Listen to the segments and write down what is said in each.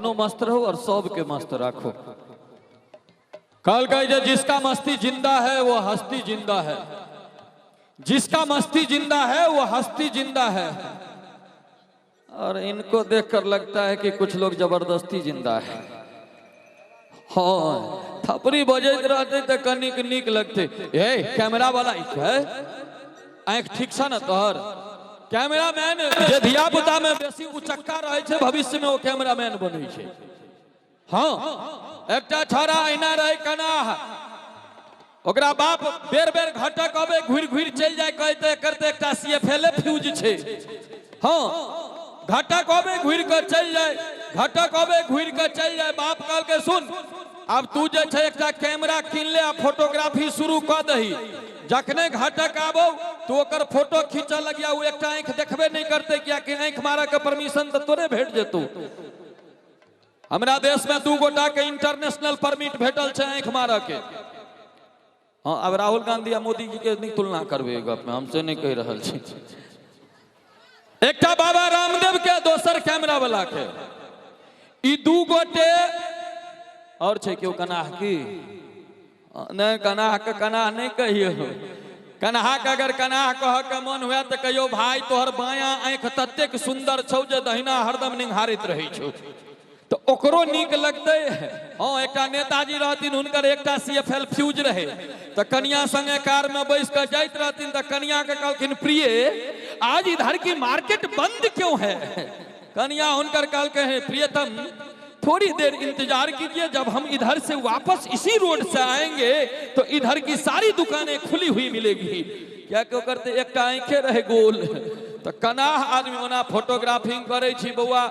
अपनो मस्त रहू और सबके मस्त राखू। कहलकै जे जिसका मस्ती जिंदा है वो हस्ती जिंदा है, जिसका मस्ती जिंदा है वो हस्ती जिंदा है। और इनको देखकर लगता है कि कुछ लोग जबरदस्ती जिंदा है। हाँ, थपड़ी बजैत रहते तऽ कनिक नीक लगते। हे कैमरा वाला है, आँखि ठीक छ ने तोहर? कैमरामैन जे धिया पुता में बेसी उचक्का रहै छै, भविष्य में ओ कैमरामैन बनै छै। हाँ, एकटा छौड़ा अहिना रहै कनाह, ओकरा बाप बेर बेर घटक अबै घुरि घुरि चलि जाय, कहते करते एकटा सी एफ एल फ्यूज छै। हाँ, घटक अबै घुरि कऽ चलि जाय, घटक अबै घुरि कऽ चलि जाय। बाप कहलकै सुन, आब तू जे छै एकटा कैमरा कीन ले आ फोटोग्राफी शुरू कऽ दही। जखने घटक आबौ तू ओकर फोटो खींचऽ लगिया, ओ एकटा आँखि देखबे नहि करतै, कियाकि आँखि मारऽ के परमिशन तऽ तोरे भेट जेतौ। हमरा देश में 2 गोटा के इंटरनेशनल परमिट भेटल छै आँखि मारऽ के। हाँ, आब राहुल गांधी आ मोदी जी के नहि तुलना करबै गप में, हम से नहि कहि रहल छी। एकटा बाबा रामदेव के, दोसर कैमरा वाला के, ई 2 गोटे और छै केओ कनाह की? नहि, कनाह के कनाह नहि कहियौ। कन्हा के अगर कनाह कह के मन हुए तऽ कहियौ भाई तोहर बायां आँखि ततेक सुंदर छौ जे दहिना हरदम निहारैत रहै छौ, तऽ ओकरो नीक लगतै। हाँ, एकटा नेताजी रहथिन, हुनकर एकटा सी एफ एल फ्यूज रहे, तऽ कनिया संगे कार में बैस कऽ जाइत रहथिन, तऽ कनिया के कहलखिन प्रिय आज इधर की मार्केट बंद क्यों है? कनिया हुनकर कहलकै हे प्रियतम थोड़ी देर इंतजार कीजिए, जब हम इधर से वापस इसी रोड से आएंगे तो इधर की सारी दुकानें खुली हुई मिलेगी। क्या क्यों करते, एकटा आँखे रहे गोल। तो कनाह आदमी ओना फोटोग्राफिंग करै छी बौआ,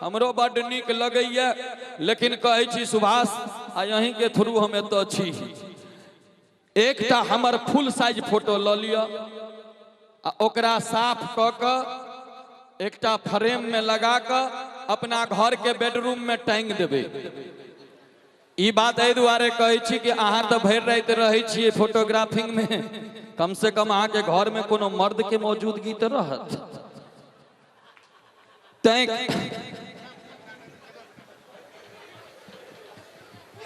हमरो बड्ड नीक लगैया, लेकिन कहै छी सुभाष आ यहीं के थ्रू हम एतऽ छी, एकटा हमर फुल साइज फोटो लऽ लिअ आ ओकरा साफ कऽ कऽ एकटा फ्रेम में लगा कऽ अपना घर के बेडरूम में टांगि देबै। ई बात एहि दुआरे कहै छी कि अहाँ तऽ भरि राति रहै छियै फोटोग्राफिंग में, कम से कम अहाँके घर में कोनो मर्द के मौजूदगी तऽ रहत। तैं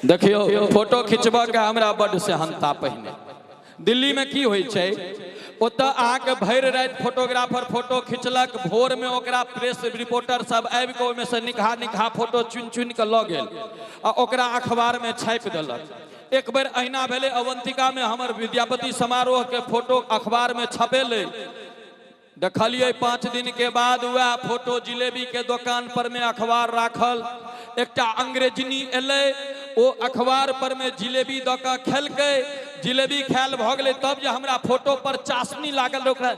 देखियौ फोटो खिंचबऽ के हमरा बड्ड सेहनता। पहिने दिल्ली में की होइ छै, ओतऽ अहाँके भरि राति फोटोग्राफर फोटो खिंचलक, भोर में ओकरा प्रेस रिपोर्टर सब आबि कऽ ओहिमे से निकहा निकहा फोटो चुनि चुनि कऽ लऽ गेल आ ओकरा अखबार में छापि देलक। एक बेर अहिना भेलै अवंतिका में, हमर विद्यापति समारोह के फोटो अखबार में छपेलै। देखलियै 5 दिन के बाद वएह फोटो जिलेबी के दोकान पर में अखबार राखल। एकटा अंग्रेजनी एलै, ओ अखबार पर में जिलेबी दऽ कऽ खेलकै, जिलेबी खायल भऽ गेलै, तब जे हमरा फोटो पर चाशनी लागल रहै ओकरा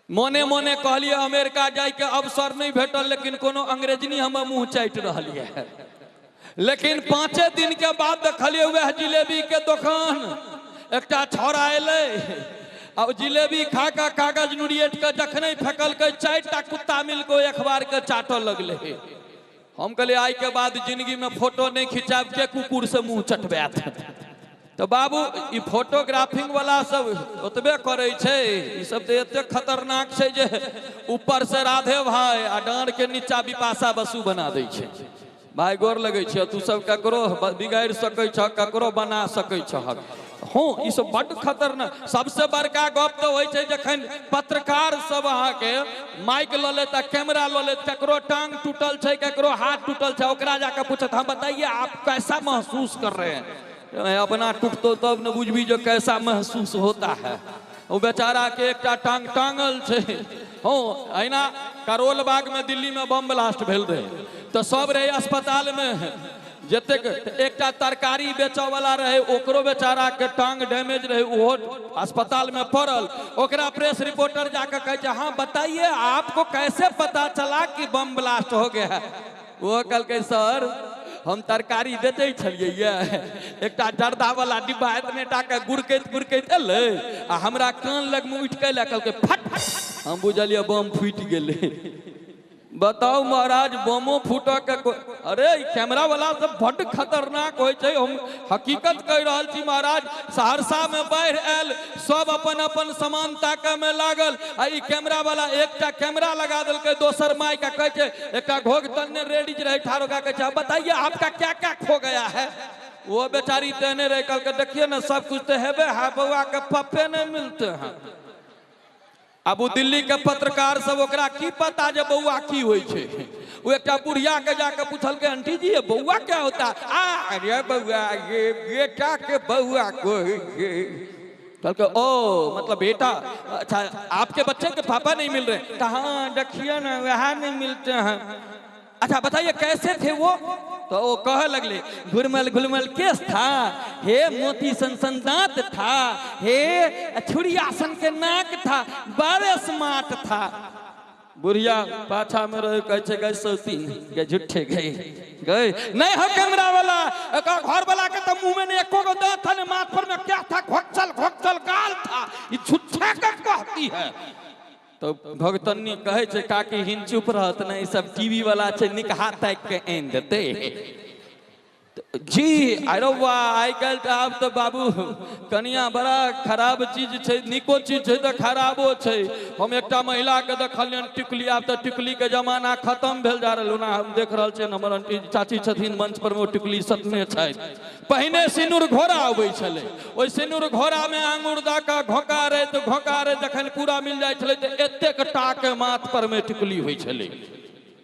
मोने मोने कहलियै अमेरिका जाइके अवसर नहि भेटल, लेकिन कोनो अंग्रेजनी हमर मुँह चाटि रहल यऽ। लेकिन 5 दिन के बाद देखलियै वएह जिलेबी के दोकान, एकटा छौड़ा एलै आ ओ जिलेबी खा कऽ कागज नुरिएट कऽ जखने फेकलकै 4टा कुत्ता मिल कऽ ओहि अखबार के चाटऽ लगलै। हम कहलियै आइ के बाद जिंदगी में फोटो नहि खिंचायब, के कुकुर से मुँह चटबायत। तऽ बाबू ई फोटोग्राफिंग वाला सब ओतबे करै छै, ई सब तऽ एते खतरनाक छै जे ऊपर से राधे भाई आ डाँड़ के नीचा बिपाशा बसु बना दै छै। भाई गोर लगै छै, तू सब ककरो बिगाड़ि सकै छह, ककरो बना सकै छह। हँ, ई सब बड्ड खतरनाक। सबसे बड़का गप तऽ होइ छै जखन पत्रकार सब अहाँके माइक लऽ लेत आ कैमरा लऽ लेत, ककरो टांग टूटल छै, ककरो हाथ टूटल छै, ओकरा जाके पूछत हाँ बताइए आप कैसा महसूस कर रहे हैं? अपना टूटतो तब ने बुझबी जो कैसा महसूस होता है। ओ बेचारा के एकटा टांग टांगल छै। हँ, अहिना करोल बाग में दिल्ली में बम ब्लास्ट भेल रहे तऽ सब रहे अस्पताल में, जतेक एकटा तरकारी बेचऽ वाला रहे ओकरो बेचारा के टांग डैमेज रहे, ओहो अस्पताल में पड़ल। ओकरा प्रेस रिपोर्टर जाके कहै छै हाँ बताइए आपको कैसे पता चला कि बम ब्लास्ट हो गया है? वो कहलकै सर हम तरकारी बेचै छलियै ये, एकटा जर्दा वाला डिब्बा एतने टा के गुड़कैत गुड़कैत एलै आ हमरा कान लगमे उठि के एलै, कहलकै फट, हम बुझलियै बम फूटि गेलै। बताउ महाराज, बमो फूटऽ के अरे ई कैमरा वाला सब बड्ड खतरनाक होइ छै। हम हकीकत कहि रहल छी महाराज। सहरसा में बाढ़ि आयल, सब अपन अपन सामान ताकऽ में लागल आ ई कैमरा वाला एकटा कैमरा लगा देलकै, दोसर माइक, आ कहै छै, एकटा घोघ तन्ने रेडीज रहै ठाढ़, ओकरा कहै छै, "अब बताइए, आपका क्या क्या खो गया है?" वो बेचारी तेने रहे, कहलकै, देखिए ना, सब कुछ तो हेबे है, बउआ के पप्पे नहीं मिलते हैं। आब ओ दिल्ली के पत्रकार सब, ओकरा की पता जे बउआ की होइ छै? ओ एकटा बुढ़िया के जाके पूछलकै, आंटी जी, ये बउआ क्या होता है? आ अरे बउआ, ये बेटा के बउआ को होइ छै। कहलकै, ओ मतलब बेटा, अच्छा, आपके बच्चे के पापा नहीं मिल रहे? कहाँ, देखिए ना, वह नहीं मिलते हैं। अच्छा, बताइए, कैसे थे वो? तो वो कहे लगले, घुरमल घुलमल केस था, हे मोती सन सन दांत था, हे छुरिया सन के नाक था, बड़े स्मार्ट था। बुढ़िया पाछा में रहे, कहै छै, गए सौती गए, झूठे गए गए। नहीं हो कैमरा वाला, एकर घर वाला के तो मुंह में नहीं एको गो दांत था, ने माथ पर में क्या था, घोचल घोचल गाल था, ये झूठे के कहती है। तो भगतन्नी कहै छै, काकी हिन चुप रहत ने, ई सब टीवी वाला छै, निकहा ताकि के आनि देतै जी। अरे वाह, आइ काल्हि तऽ आब तऽ बाबू कनिया बड़ा खराब चीज छै। नीको चीज छै तऽ खराबो छै। हम एकटा महिलाके देखलियनि टिकुली, आब तऽ टिकुलीके जमाना खतम भेल जा रहल। ओना हम देख रहल छियनि, हमर आंटी चाची छथिन मंच पर मे, ओ टिकुली सटने छथि। पहिने सिनुर घोड़ा अबै छलै, ओहि सिनुर घोड़ामे आंगुर दऽ कऽ घोकारैत घोकारैत जखन पूरा मिल जाइ छलै तऽ एतेक टाके माथ पर मे टिकुली होइ छलै।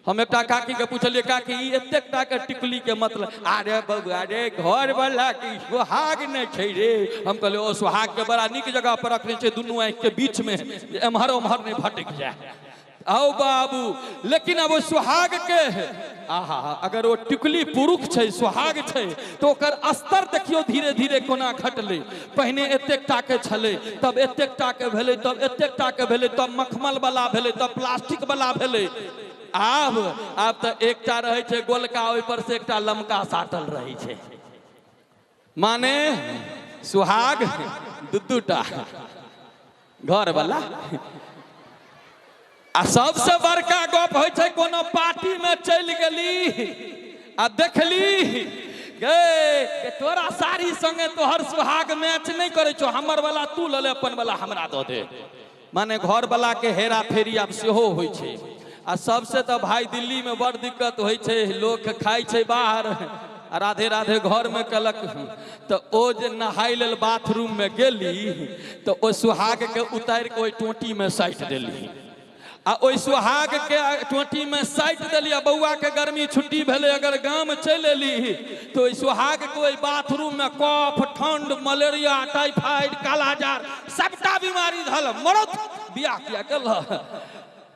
हम एकटा काकी के पूछलियै, काकी, ई एतेक टाके टिकुली के मतलब? अरे बबुआ रे, घर वाला के सोहाग नहि छै रे। हम कहलियै, ओ सोहाग के बड़ा नीक जगह पर रखने छै, दुनू आँखि के बीच में, जे एम्हर ओम्हर नहि भटक जाय। आओ बाबू, लेकिन अब ओ सुहाग के आहा, अगर ओ टिकुली पुरुष छै, सुहाग छै, तऽ ओकर स्तर देखियौ धीरे धीरे कोना घटलै। पहिने एतेक टाके छलै, तब एतेक टाके भेलै, तब एतेक टाके भेलै, तब मखमल वाला भेलै, तब प्लास्टिक वाला भेलै। आब आब तऽ एकटा रहै छै गोलका, ओहि पर से एकटा लमका साटल रहै छै। माने सुहाग दू दूटा घर वाला। आ सबसे बड़का गप होइ छै, कोनो पार्टी में चलि गेली आ देखली, गे के तोरा साड़ी संगे तोहर सुहाग मैच नहि करै छौ, हमर वाला तू लऽ ले, अपन वाला हमरा दऽ दे। माने घर वाला के हेरा फेरी आब सेहो होइ छै। आ सबसे तऽ भाई दिल्ली में बड़ दिक्कत होइ छै, लोक खाइ छै बाहर आ राधे राधे घर में कलक। तऽ ओ जे नहाय लेल बाथरूम में गेली तऽ ओ सुहाग के उतारि के ओहि टोटी में साटि देली, आ ओहि सुहाग के टोटी में साटि देली। आ बौआ के गर्मी छुट्टी भेलै, अगर गाम चलि एली तऽ ओहि सुहाग के ओहि बाथरूम में कफ, ठंड, मलेरिया, टाइफाइड, कालाजार सबटा बीमारी धल मरत, बियाह किया केलह?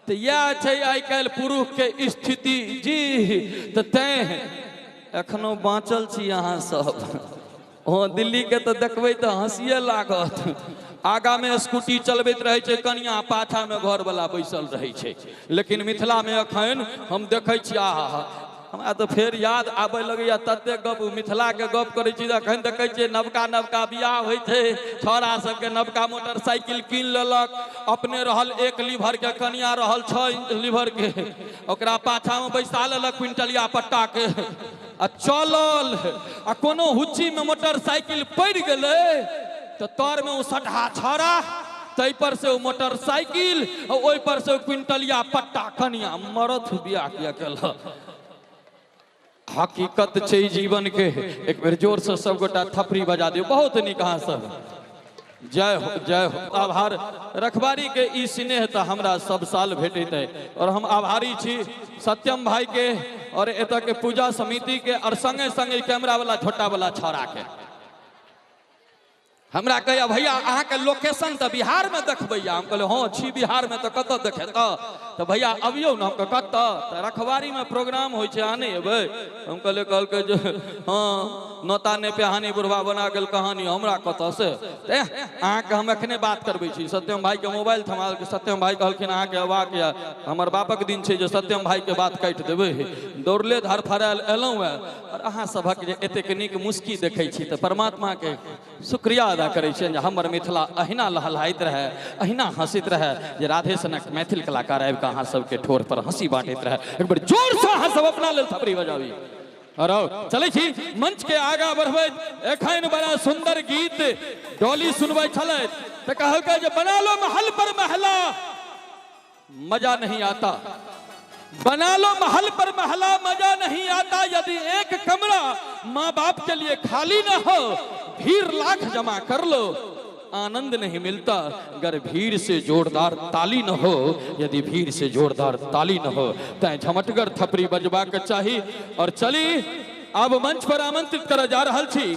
तऽ इएह छै आइ काल्हि पुरुष के स्थिति जी। तऽ तैं एखनो बाँचल छी अहाँ सब। हँ, दिल्लीके तऽ देखबै तऽ हँसिए लागत। आगामे स्कूटी चलबैत रहै छै कनिया, पाछामे घरवला बैसल रहै छै। लेकिन मिथिलामे एखन हम देखै छी, आहा, हमरा तऽ फेर याद आबय लगैया। ततेक गप मिथिलाके गप करै छी। एखन देखै छियै, नवका नवका बियाह होइ छै, छौड़ा सबके नवका मोटरसाइकिल कीन लेलक, अपने रहल एक लीवर के, कनिया रहल 6 लीवर के, ओकरा पाछामे बैसा लेलक क्विंटलिया पट्टा के आ चलल। आ कोनो हुच्चीमे मोटरसाइकिल पड़ि गेलै तऽ तरमे ओ सटहा छौड़ा, ताहि पर से ओ मोटरसाइकिल आ ओहि पर से ओ क्विंटलिया पट्टा कनिया, मरत, बियाह किया केलक? हकीकत छै जीवन के। एक बेर जोर से सब गोटा थपड़ी बजा दियौ। बहुत नीक, अहाँ सब, जय हो, जय हो। आभार। रखबारी के ई स्नेह तऽ हमरा सब साल भेटैत है और हम आभारी छी सत्यम भाई के और एतऽ के पूजा समिति के और संगे संगे कैमरा वाला छोटा वाला छौड़ा के। हमरा कहैया, भैया, अहाँके लोकेशन तऽ बिहारमे देखबैया। हम कहलियै, हँ, छी बिहारमे तऽ कतऽ देखेतऽ? तऽ भैया, अबियौ ने। हम कहलियै, कतऽ? तऽ रखबारीमे प्रोग्राम होइ छै, अहाँ नहि एबै? हम कहलियै, कहलकै जे हँ, नोता नहि पेहानी, बुढ़वा बना गेल कहानी, हमरा कतऽ से? तऽ अहाँके हम एखने बात करबै छी। सत्यम भाईके मोबाइल थमा देलकै। सत्यम भाई कहलखिन, अहाँके अयबाक यऽ। हमर बापक दिन छै जे सत्यम भाईके बात काटि देबै? दौड़ले धरफड़ायल एलहुँ हेँ आओर अहाँ सभक जे एतेक नीक मुस्की देखै छी तऽ परमात्माके शुक्रिया अदा करै छियनि जे हमर मिथिला अहिना लहलहाइत रहए, अहिना हँसैत रहए, जे राधे सनक मैथिल कलाकार आबि कऽ कऽ अहाँ सबके ठोर पर हंसी बांटैत रहए। एक बेर जोरसँ अहाँ सब अपना लेल थपड़ी बजाबी। और आउ, चलै छी मंच के आगा बढ़बैत। एखन बड़ा सुंदर गीत डॉली सुनबै छलथि तऽ कहलकै जे बना लो महल पर महला मजा नहीं आता, बना लो महल पर महला मजा नहीं आता, यदि एक कमरा माँ बाप के लिए खाली न हो, भीड़ लाख जमा कर लो आनंद नहीं मिलता, अगर भीड़ से जोरदार ताली न हो, यदि भीड़ से जोरदार ताली न हो। तैं झमटगर थपड़ी बजबाक चाही। और चली आब मंच पर आमंत्रित करऽ जा रहल छी।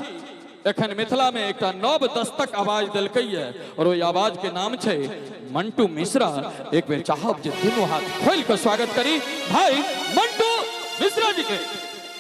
एखन मिथिला में एकटा नव दस्तक आवाज देलकैए और ओहि आवाज के नाम छै मंटू मिश्रा। एक बेर चाहब जे दुनू हाथ खोलि कऽ स्वागत करी भाई मंटू मिश्रा जी के।